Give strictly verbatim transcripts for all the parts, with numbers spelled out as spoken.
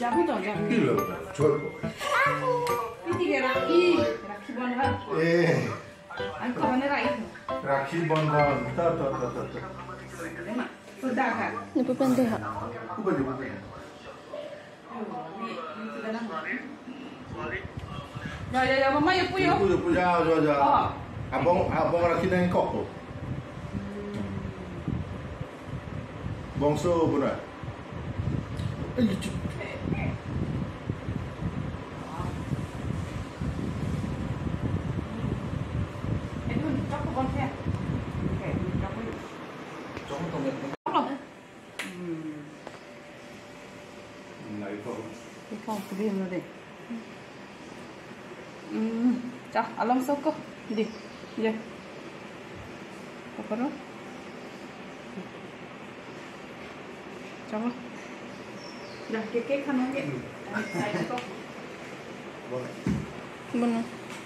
Jabi dong, jabi. Pilo, chot. Piti ke rakhi, rakhi bandhan. Eh. Ang ko bane rakhi. Rakhi bandhan. Ta, ta, ta, ta, ta. Sudah kan? Ini pun pendek, ha? Bukan, bukan. Ya, ya, ya, mama, ya, pu, ya. Pu, ya, pu, ya, ya, ya, ya. Oh. Abang, abang rakhi nangkok ko. Bongso buna. Eh, lucu. Hmm. Ikaw, sabihin mo din. Hmm, cha, along soko. Di. Ye. Kokoro. Chalo. Dah, keke khanong ke. Boleh. Benar.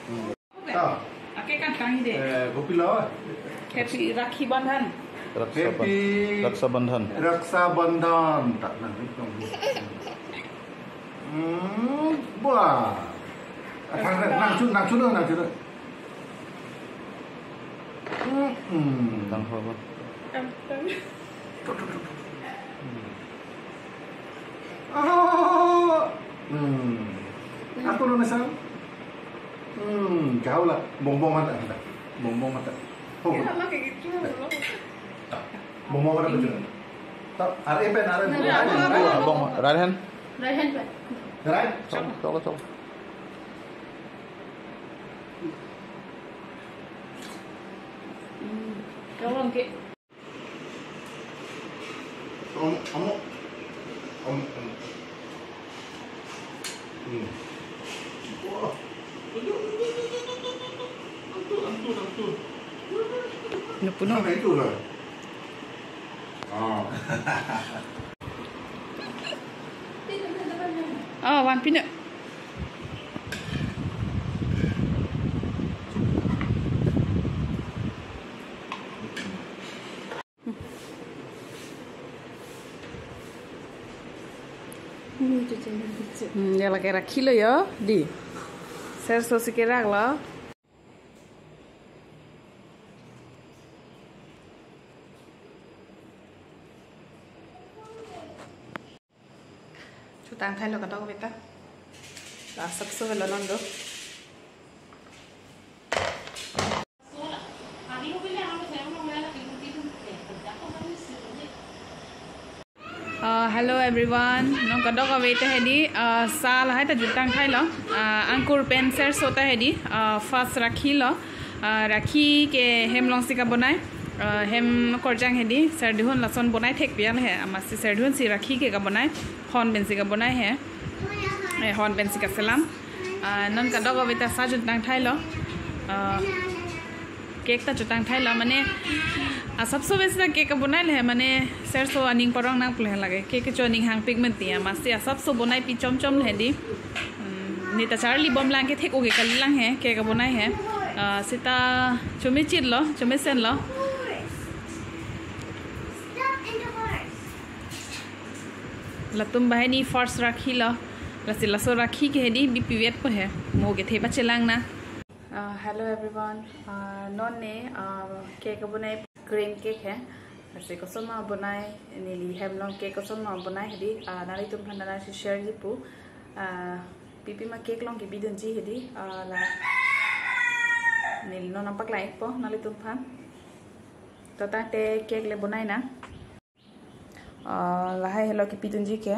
Hmm. Ah. Ake kan tangi de. Eh, kopilo? Happy Rakhi Bandhan. Raksa Ban-, Happy Raksa Bandhan. Raksa Bandhan. Tak nang, nang. Hmm, wah. Nang, nang, nang chu, nang chu, nang chu. Hmm, hmm. Tang ho ba. Tang, tang. Ah. Hmm. Aku lo nasang. Hmm, kau lah. Bongbong mata, mata. Bongbong mata. Oh. Ya, lah kayak gitu, loh. Bongbong mata betul. Tak, arah pen, arah pen. Nah, nah, nah, nah. Bong, right hand. Right hand, Pak. Right? Chalo, chalo, chalo. Hmm. Kau orang ke. Om, om. Om, om. Hmm. Wah. Antu, antu, antu. Ano po, no? Ano ito na? Ah. Oh, one peanut. Hmm, ya lake rakhilo yo, di. Serso si keraklo. Chutang thailo kadokave ta. La asapso avelo non do. Uh, hello everyone. Non kadokave ta hedi, uh, sa lahai ta jutang thailo. Uh, angkur pen serso ta hedi, uh, first rakhi lo. Uh, rakhi ke hem along si kabonai. Uh, hem korjang hedi, serdihun lason bonai thek pian he. Amatsi serdihun si rakhi ke kabonai. Hon pen si kabonai he. Eh, hon pen si kaselam. Ah, non kadokave ta sa jutang thailo. Ah, cake ta jutang thailo. Mane, asapso besi ta cake kabonai le, mane, serso aning parong nangpo le lake. Cake kecho aning hangpik menti ya. Amatsi asapso bonai pi chom chom le di. Hmm, ne ta charli bomlang ke thek oke kalilang he, cake kabonai he. Ah, seta chomechit lo, chomesen lo. Latum banghini first rakhi lo. Lasi laso rakhi ke hedi bipi vetpo he. Mo kethe pachelang na. Uh, hello everyone. Uh, non ne, uh, cake bonai cream cake he. Lasi kosonma bonai, neli hem along cake kosonma bonai hedi, uh, nanglitum aphan nangsi share ji pu. Uh, pipima cake along kebidunji hedi, uh, la neli non nangpaklangpo nanglitum aphan. To tangte cake le bonai nang. Ah, lahai helo kebidunji ke,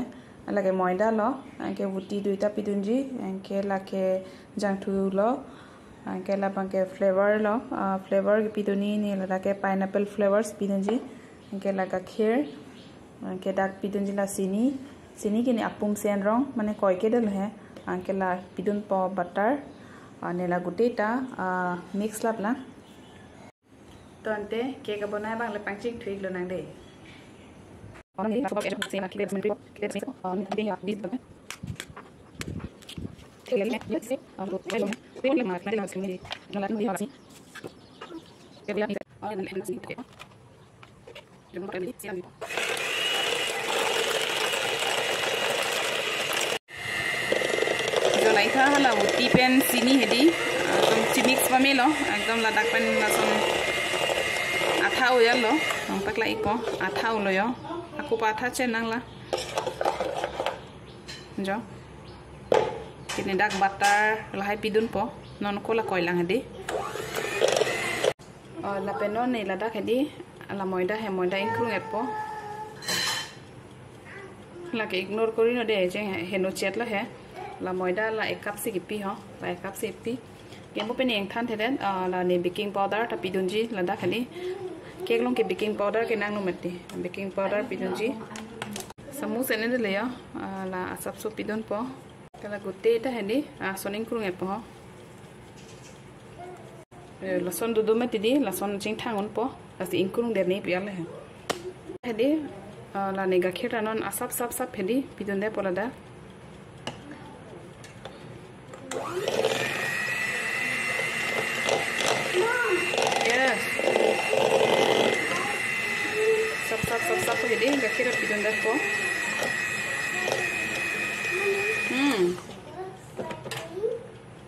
lake moida lo, anke vuti duita bidunji, anke lake jangthu lo, anke labang ke flavor lo, ah, flavor kebidunji ne ladak ke pineapple flavors bidunji, anke la gakhir, anke dak bidunji la sini, sini ke ne apum sen rong, mane koi ke dolo he, anke la bidunpo butter, ah, ne la guteta, ah, mix lap la. To ante, cake abonai abang le pangcheng thu-iklo nang de. Laitha hala uti pen chini hedi, ekdom chimix pamelo, ekdom ladak pen lason atha oyal lo, nangpaklangpo, atha olo jo, ako pa atha chenang la. Jo. Pini dak butter lahai pidunpo, non ko la koilang hedi. Oh, lapen non ne ladak hedi, la moida he, moida ingkrung-etpo. Lake ignore kori non de, jeng heno chet lo he. La moida la ek cup si kipi ho, la ek cup si pi. Kemo pen ingthan thedet, ah, la ne baking powder ta pidunji ladak hedi. Cake along ke baking powder kenangno mati. Baking powder pidunji. Samus ene de le jo, ah, la asapso pidunpo. Kala gute ta hedi, ah, son ingkrung-etpo ho. Eh, lason dodom mati di, lason chingthang unpo, lasi ingkrung der ni pial he. Hedi, ah, la ne gakhir ta non asap sap sap hedi, pidundetpo ladak. Yes. Sap sap sap sap hedi, gakhir pidundetpo. Hmm.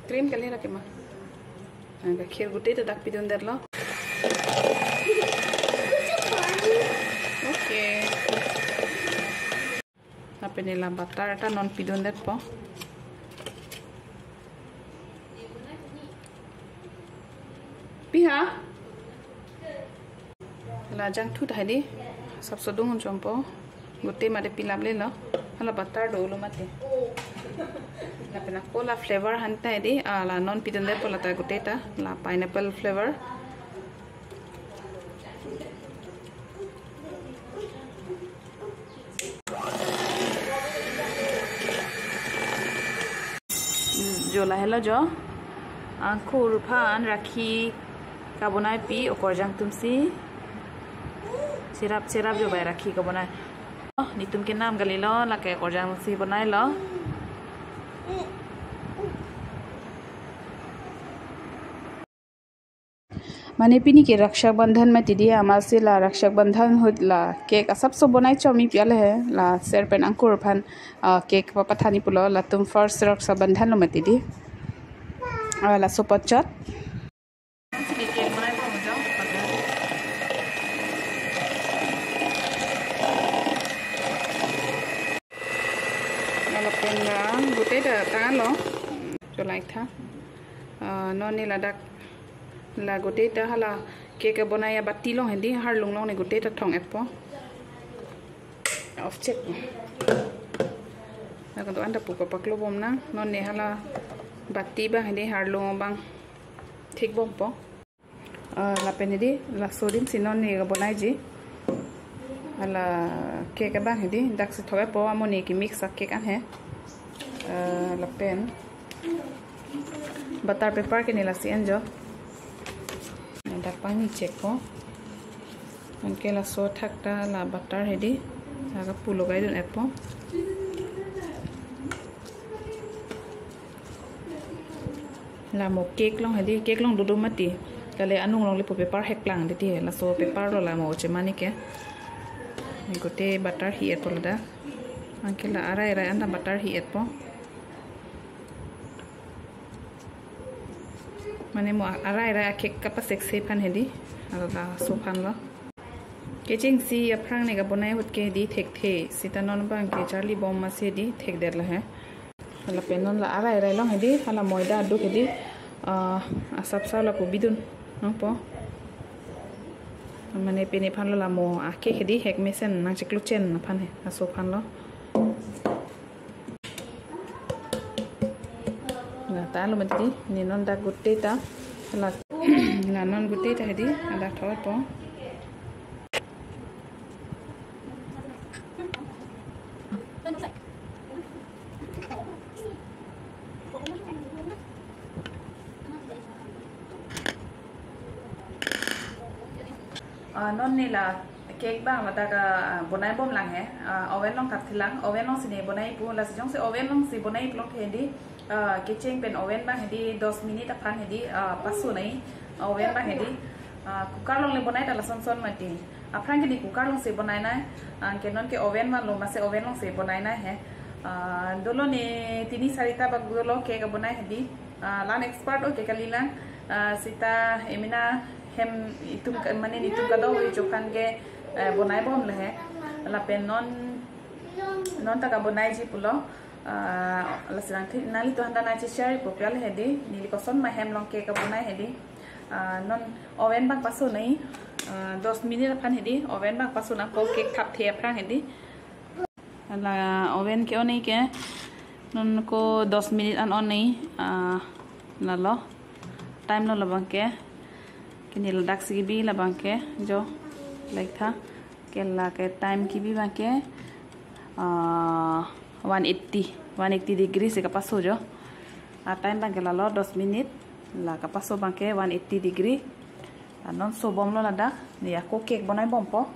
Cream kali lake ma. Ah, gakhir gute ta dak pidundetlo. Okay. Lapen ne la butter ta non pidundetpo. Pi ha? La jangthu ta hedi, asapso dung un chompo. Gute mate pilap lelo. Hala butter do ulo mate. Lapen ako la flavor aphan ta hedi, ah, la non pidundetpo lata gute ta, la pineapple flavor. Jo, lahelo jo. Angkur aphan rakhi kabonai pi okorjang atumsi. Cherap cherap jo bai rakhi kabonai. Oh, netum kenam kalilo, lake okorjang si bonailo. Mane pini ke Raksha Bandhan mati di, amatsi la Raksha Bandhan ahut la cake asapso bonai chomi pial he, la ser pen angkur aphan, ah, cake papathanji pulo, latum first Raksha Bandhan lo mati di. Ah, laso pachot. Lapen la gute ta tanglo. Jo, laitha. Ah, non ne ladak la gute ta hala cake bonai abati along hedi, harlung along ne gute ta thong-etpo. Off check. Lakan to anta puka paklo bomnang. Non ne hala bati abang hedi, harlung abang thik bompo. Ah, lapen hedi, laso adim si non ne bonaiji. Hala cake abang hedi, daksi thok-etpo, amo ne ke mix a cake an he. Ah, lapen butter paper ke ne lasi enjo. Dak pangni chekpo. Anke laso athak ta la butter hedi, aga pulo kai dun-etpo. Lamo cake along hedi, cake along dodom mati. Kale anung along le pu paper heklang titi, laso paper lo lamo chemani ke. Gute butter hi-etpo ladak. Anke la arai arai anta butter hi-etpo. Mane mo arai arai a cake kapasek se aphan hedi. Laso aphan lo. Kechengsi aphrang ne kabonai ahut ke hedi thekthe. Sita non abang ke charli bom amatsi hedi thekdet lo he. Lapen non la arai arai along hedi, hala moida aduk hedi, ah, asapso lapu bidun nangpo. Mane pini aphan lo lamo a cake hedi hek mesen nangchiklo chen aphan he, laso aphan lo. La ta lo mati, ne non dak gute ta, la, la non gute ta hedi, dak thok-etpo. Ah, non ne la cake abang ladak, ah, bonai bomlang he, ah, oven along thapthelang, oven alongsi ne bonai pu, lasi jongsi oven alongsi bonai pu along ke hedi, ah, kecheng pen oven abang hedi dos minute aphan hedi, ah, pasu nai, oven abang hedi, ah, cooker along le bonai ta lason son mati. Aphrang ke ne cooker alongsi bonai nai, anke non ke oven abang lo amatsi oven alongsi bonai nai he. Ah, dolo ne tini sarita bak dolo cake abonai hedi. Ah, la-an expert o cake kalilang. Ah, sita emina hem itum ka-, mane netum kadokave chokhan ke, eh, bonai bom le he. Lapen non, non ta kabonaiji pulo. Ah, lasi nangli, nanglitum aphan ta nangcheshare po pu le hedi. Neli kosonma hem along cake abonai hedi. Ah, non oven bak pasonoi. Ah, dos minute aphan hedi. Oven bak paso nangpo, cake thapthe aphrang hedi. La oven ke-on-e ke non ko dos minute an on-e, ah, lalo. Time lo labang ke. Ke ne ladak si kebi labang ke jo lek tha. Ke la ke time kebi abang ke, ah, one eighty, one eighty degree si kapaso jo. Ah, time abang ke lalo dos minute. La kapaso abang ke one eighty degree. Ah, non so bom lo ladak. Ne ako cake bonai bompo.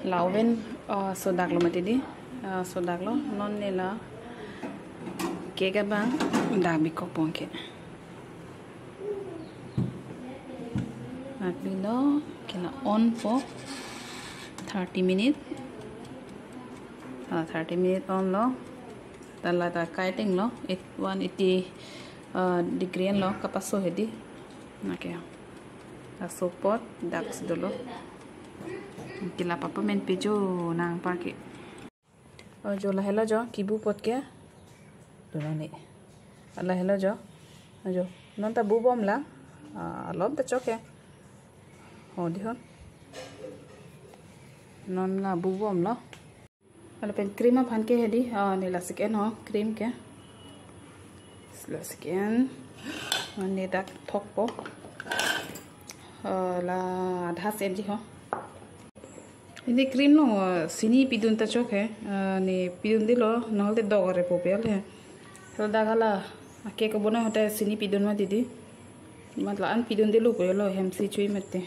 La oven, ah, sodak lo mati di, ah, sodak lo, non ne la cake abang dak bikok bom ke. Dak bilo, ke la on po thirty minute. Ah, thirty minute on lo. Ta la ta kai ting lo, eight, one eighty, ah, degree an lo kapaso hedi. Nake. Laso apot dak si dolo. Ke la papa men pejo nang pa ke. Oh, jo lahelo jo, kebu apot ke. Dolo ne. Lahelo jo. Jo. Non ta bu bom la. Ah, alom ta chok ke. Oh, dihon. Non la bu bom lo. Lapen cream aphan ke hedi, ah, ne la sik en ho, cream ke. La sik en, ah, ne dak thokpo. Ah, la adha si enji ho. Hedi cream lo, ah, sini pidun ta chok he, ah, ne pidun dilo, nahal te dok are po pe le. Ladak hala, ah, cake abonai ahut ta sini pidun mati di. Mat la-an pidun dilo po lo, hem si chui mati.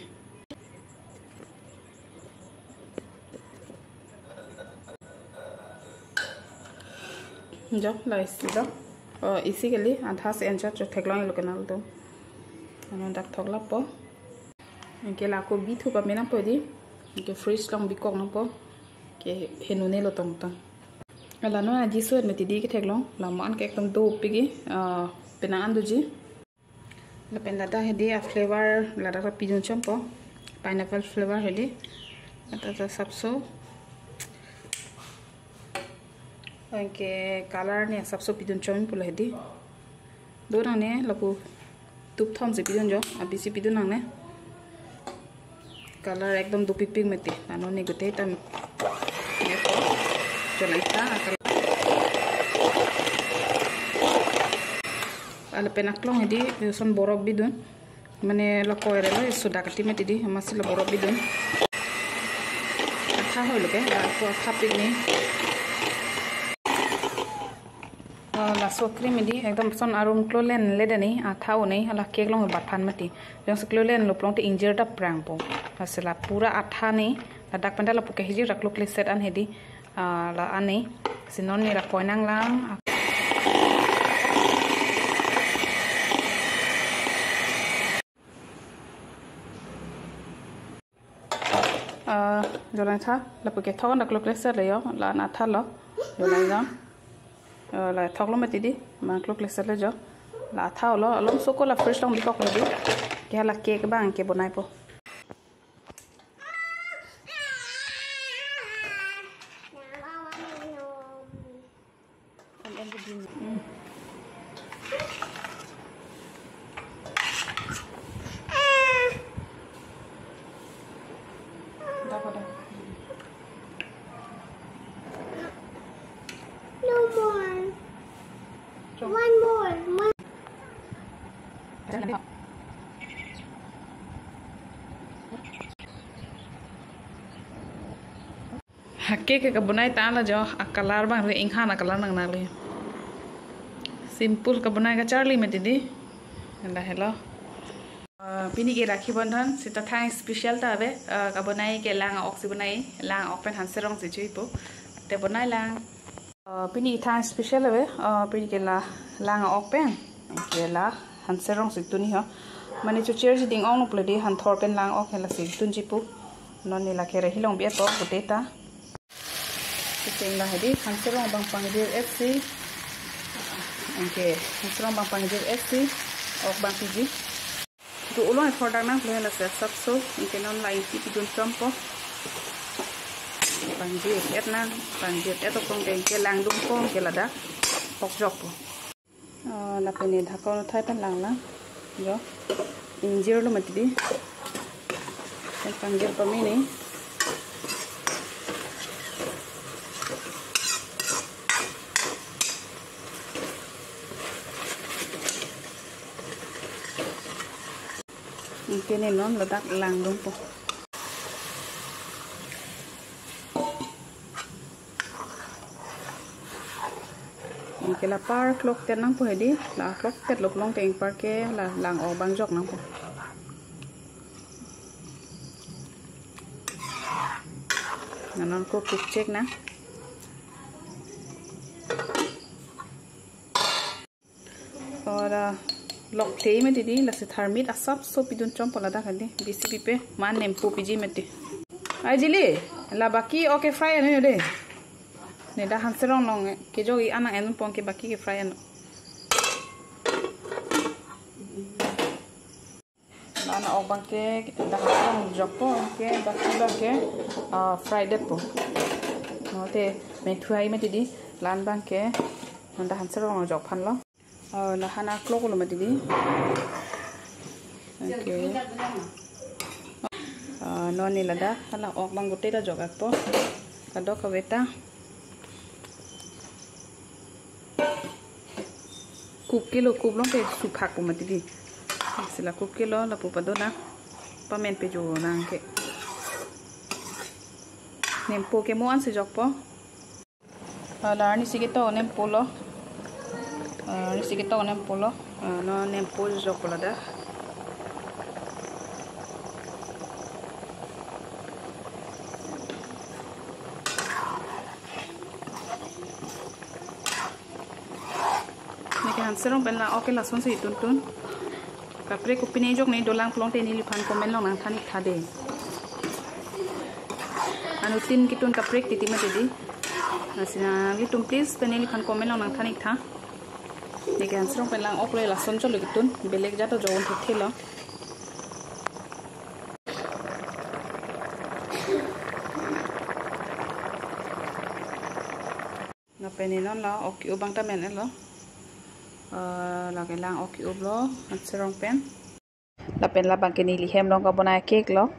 Jo, la isi lo. Oh, isi kali, adha si en chot, chot theklong ilo kenal tu. Ano dak thok lapo. Anke la ako bithu pame nangpo di. Anke fridge along bikok nangpo. Ke henune lo tongtong. Ala non aji suet mati di ketheklong. La mo-an ke ekdom dopik ke, ah, penang an doji. Lapen ladak hedi a-flavor ladak ta pidun chompo. Pineapple flavor hedi. Ladak ta sapso. Anke color ne sapso pidun chom pulo hedi. Do nangne lapu tup thom si pidun jo. Abisi pidun nangne. Color ekdom dopikpik mati. Ano ne gute tam. Cholai ta. Lapen aklong hedi, son borok bidun. Mane lo koi re lo, soda kati mati di, masi lo borok bidun. Atha hoi lo ke, la ako atha pik ni. Oh, laso cream hedi, ekdom son arum klo len le dani, atha o ni, hala cake along bathan mati. Jongsi klo len lo pulote ingjir dap prang po. Lasi la pura atha ni, ladak pen ta lapu ke hijir dak lo kleset an hedi, ah, la-an ni, si non ne la koi nanglang. Ah, jo lang tha, lapu ke thok dak lo kleset le jo, la-an atha lo, jo lang jam. Ah, la thok lo mati di, ma lo kleset le jo. La atha lo, alom so ko la fridge along bikok lo di. Ke hala cake abang ke bonai po. No more. One more. One. Ha cake ke kabonai ta la jo, a-color abang re inghan a-color nang nang le. Simple kabonai kacharli mati di. Lahelo. Ah, pini ke Rakhi Bandhan, sita thang special ta ave, ah, kabonai ke lang ok si bonai, lang ok pen hanserong si chui po. Te bonai lang. Ah, pini thang special ave, ah, pini ke la lang ok pen. Ke la hanserong si tuni ho. Mane chochir si ding ong lo pulo di, hanthor pen lang ok ke la si tunji po. Non ne la ke rehi long bi ato pute ta. Sing la hedi, hanserong abang pangjir-etsi. Anke, hanserong abang pangjir-etsi. Ok abang piji. Do'o long ethor dak nang, lo lasi asapso. Anke non la ingti pidun chompo. Pangjir-et nang, pangjir-et ok tong ke, anke langdunpo, anke ladak. Ok jokpo. Ah, lapen ne dhakon uthai pen lang lang. Jo. Ingjirlo mati di. Pen pangjir pamene. Anke ne non ladak langdunpo. Anke la par klok ten nangpo hedi, la klok tet lok long teng par ke la lang ok abang jok nangpo. Nanon ko cook check nang. Ora lok thei mati di, lasi tharmit asapso pidun chompo ladak hedi, bisi pipe, man nempo piji mati. Ai jili, la baki ok ke fry ano de. Ne dak hanserong along kejok-i anang enpo, anke baki ke fry ano. Nana ok abang ke dak hanserong jokpo, anke baki abang ke, ah, fry detpo. Note menthu hai mati di, la-an abang ke, nana dak hanserong jok aphanlo. Oh, la-an akloklo mati di. Anke. Ah, non ne ladak, hala ok abang gute ta jok-etpo. Kadokave ta. Kup kelo, kup long ke suphakpo mati di. Lasi la kup kelo, lapu pado nang. Pamen pejo nang ke. Nempo ke mo ansi jokpo. Ah, la arnisi ketok nempolo. Ah, arnisi ketok nempolo. Ah, non nempo jokpo ladak. Neke hanserong pen lang ok ke lasonsi tuntun. Kaprek kopine jok ne dolang pulote neliphan comment along nangthan-ik tha de. Anuttin ketun kaprek titi mati di. Lasi nanglitum please pen neliphan comment along nangthan-ik tha. Neke hanserong pen lang ok le lason cholo ketun. Belek jat to joon thekthelo. Lapen ne non la ok ke-o abang ta men-etlo. Ah, lake lang ok ke-o lo, hanserong pen. Lapen labang ke neli hem along kabonai cake lo.